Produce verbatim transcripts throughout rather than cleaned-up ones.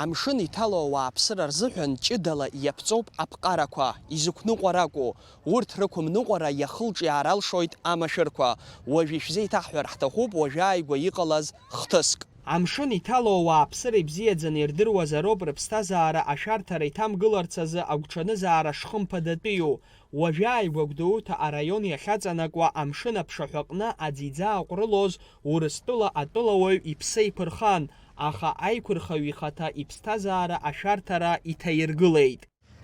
Амшын иҭало ауааԥсыра рзыҳәан ҷыдала иаԥҵоуп аԥҟарақәа, изықәныҟәаракәу, урҭ рықәымныҟәара иахылҿиаар алшоит амашәырқәа. Уажә ишәзеиҭаҳҳәар ҳҭахуп уажәааигәа иҟалаз хҭыск. Амшын иҭало ауааԥсыра ибзиаӡаны ирдыруазароуп рыԥсҭазаара ашәарҭара иҭамгыларц азы агәҽанызаара шхымԥадатәиу. Уажәааигәа Гәдоуҭа араион иахьаҵанакуа амшын аԥшаҳәаҟны аӡ иӡааҟәрылоз Урыстәыла атәылауаҩ иԥсы еиқәырхан, аха аиқәырхаҩ ихаҭа иԥсҭазаара ашәарҭара иҭаиргылеит.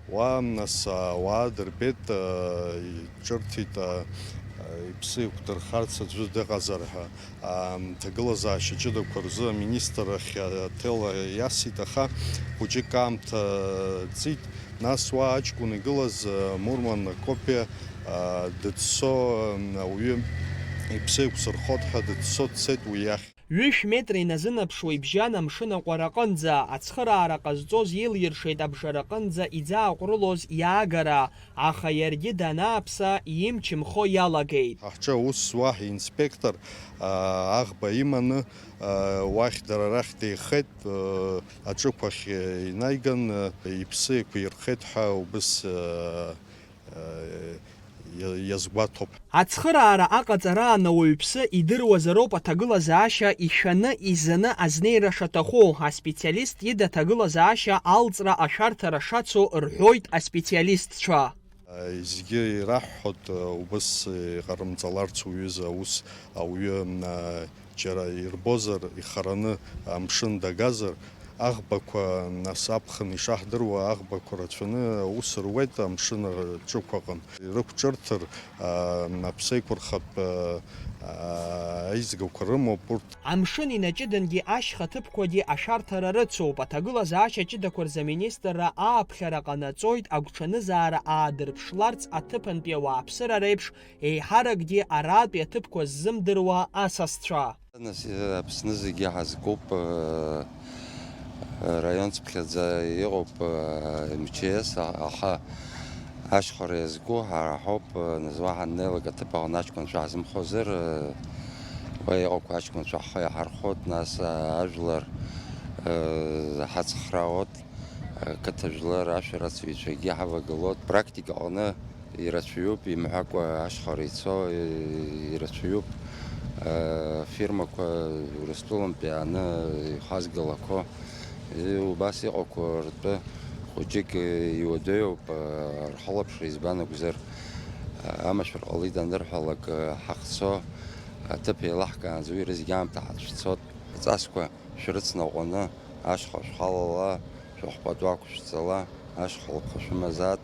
Уа, нас, ауаа дырбеит, ыы, иҿырҭит, ыы, иԥсы еиқәдырхарц аӡәы дыҟазар ҳәа. Ам, ҭагылазаашьа ҷыдақәа рзы аминистр ахь аҭел иасит, аха хәыҷык аамҭа ҵит. Нас уа аҷкәын игылаз, ыы, Мурман Акопиа, ыы, дыӡсо, м, ауаҩы иԥсы еиқәсырхот ҳәа дыӡсо дцеит уи иахь. Ҩышә метра иназынаԥшуа ибжьан амшын аҟәараҟынӡа, ацхыраара ҟазҵоз илиршеит абжараҟынӡа иӡааҟәрылоз иаагара, аха иаргьы данааԥса, имч мхо иалагеит. Ҳа ҳҿы аус зуа ҳинспектор, аа, аӷба иманы, аа, уахь дара рахь деихеит, аа, аҿықәахь инаиган, аа, иԥсы еиқәирхеит ҳәа убыс, аа, иа-, иазгәаҭоуп. Ацхыраара аҟаҵараан ауаҩԥсы идыруазароуп аҭагылазаашьа ишәаны, изаны азнеира шаҭаху, аспециалист ида аҭагылазаашьа алҵра ашәарҭара шацу рҳәоит аспециалистцәа. Зегьы ираҳҳәоит, убыс иҟарымҵаларц уҩыза аус ауаҩы, џьара ирбозар, ихараны амшын дагазар, аӷбақәа, нас аԥхын ишаҳдыруа, аӷбақәа рацәаны аус руеит амшын аҿықәаҟны. Ирықәҿырҭыр, аа, аԥсеиқәырхатә, аа, аизгақәа рымоуп урҭ. Амшын инаҷыдангьы ашьха ҭыԥқәагьы ашәарҭара рыцуп. Аҭагылазаашьа ҷыдақәа рзы аминистрра ааԥхьара ҟанаҵоит, агәҽанызаара аадырԥшларц аҭыԥантәи ауааԥсыра реиԥш, еиҳаракгьы аратәи аҭыԥқәа ззымдыруа асасцәа. Нас, э, Аԥсны зегьы ҳазкуп, э, раион цыԥхьаӡа иҟоуп, э, М Ч С, а-, аха ашьхара иазку ҳара ҳауп, э, нас уаҳа ҳаннеилак аҭыԥ аҟны аҷкәынцәа ҳзымхозар, э, уа иҟақәоу аҷкәынцәа ҳхы иаҳархәоит, нас, э, ажәлар, э, ҳацхраауеит, э, қыҭа жәлар ашәарацаҩцәагьы ҳавагылоит. Практика аҟны ирацәаҩуп, имҳәакәа ашьхара ицо, ирацәаҩуп. Афирмақәа Урыстәылантәи ааны ихазгалақәо, убас иҟақәоу ртәы хәыҷык иуадаҩуп, рхылаԥшра избан акәзар, амашәыр ҟалеит анырҳәалак, ҳахцо, аҭыԥ еилаҳкаанӡа уи рызегь аамҭа ҳацәцоит. Аҵасқәа шәрыцнаҟәаны, ашьха шәхалала, шәахәпату ақәшәҵала, ашьхалқәа шәымазаат,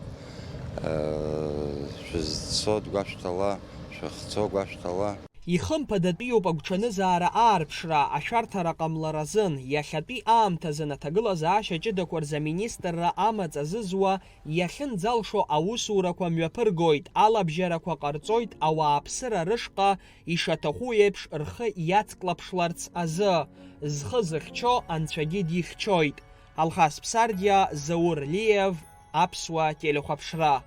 шәызцо гәашәҭала, шәахьцо гәашәҭала. Ихымԥадатәиуп агәҽанызаара аарԥшра, ашәарҭара ҟамларазын, иахьатәи аамҭазын аҭагылазаашьа ҷыдақәа рзы аминистрра амаҵ азызуа иахьынӡалшо аусурақәа мҩаԥыргоит, алабжьарақәа ҟарҵоит, ауааԥсыра рышҟа ишаҭаху еиԥш рхы иацклаԥшларц азы, зхы зыхьчо Анцәагьы дихьчоит. Алхас Ԥсардиа, Заур Лиев, Аԥсуа телехәаԥшра.